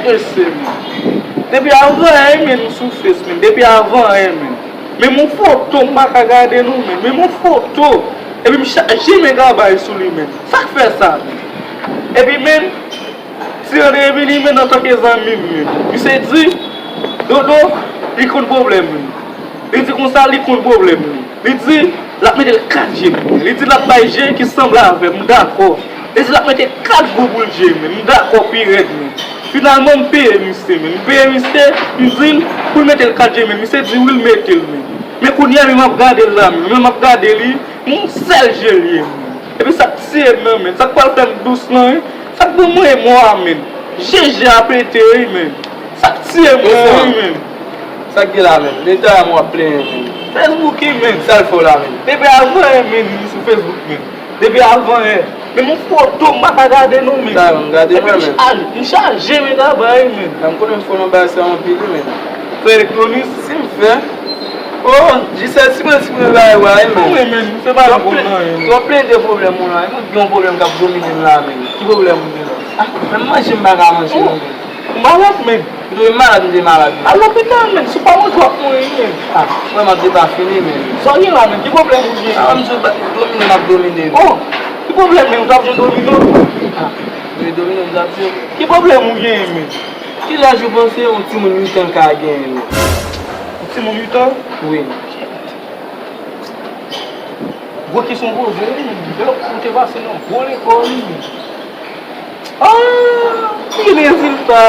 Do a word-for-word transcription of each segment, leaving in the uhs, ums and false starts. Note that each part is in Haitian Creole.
Mesye, men. Depi avan yè, men, m sou Face, men. Depi avan yè, men. Men m yon foto, m pa ka gade non, men. Men m yon foto. Epi m chaje men gabay sou li, men. Sa k fè sa, men? Epi, men, Ti Andre vini, men, antanke zanmi m, men. Misye di, Dodo, li konn pwoblèm li. Li di konsa, li konn pwoblèm li. Li di, l ap mete l kat je, men. Li di l ap bay je ki sanble avè m, m dakò. Li di l ap mete kat gwo boul je, men. M dakò pi rèd, men. Finalman, m peye misye, men. M peye misye, m di l pou l mete l kat je, men. Misye di wi, l mete l, men. Men kounye a, men m ap gade l la, men. Men m ap gade li, yon sèl je l ye, men. Epi sa k tiye m nan, men. Sa k pral fè m dous lan, wi. Sa k ban mwen mò a, men. Je je a pete, wi, men. Sa k tiye m nan, wi, men. Sa k gen la, men? Leta a, mwen ap plenyen, men. Facebook, wi, men. Sa l fè w la, men? Depi avan yè, men, li sou Facebook, men. Depi avan yè. Men m yon foto, m pa ka gade non, men. Sa, m gade mwen, men. Epi m chaje, m chaje, men, gabay, men. Sa m konnen m fò nan bagay sa anpil, wi, men. Fè elektwonik? Si m fè. Oh, jis sèl si mwen, si mwen bay, bay, men. Wi, men, se pa yon pwoblèm, men. Twòp plede pwoblèm ou la, wi. Mwen gen yon pwoblèm k ap domine m la, men. Ki pwoblèm ou gen la? Ah, menm manje m pa ka manje, non, men. M malad, men. Ou dwe malad, m te malad, men. Al lopital, men. Si w pa manje, w ap mouri, men. Ah, mwen, m ap depa fini, men. Sa w gen la, men? Ki pwoblèm ou gen? Ah, m di w, domine, m ap domine, men. Oh, ki pwoblèm, men? Ou t ap jwenn domino? Ah, dwe domine, m t ap di w. Ki pwoblèm ou gen, men? Ki laj ou panse yon timoun uit an ka genyen, men? Yon timoun uit an? Wi. Gwo kesyon poze, wi, men. Lè ou te pase nan bon lekòl, wi, men. Ah, ki rezilta?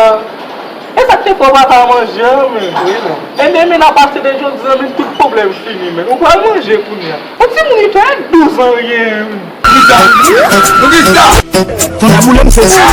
E sa k te fè w pa ka manje an, men? Wi, men. Ebyen, men, apati de jodi a, men, tout pwoblèm fini, men. Ou pral manje kounye a. Yon timoun uit an, e douz an l genyen, men. Pou kisa? Pou kisa? Konn a boule m se sa.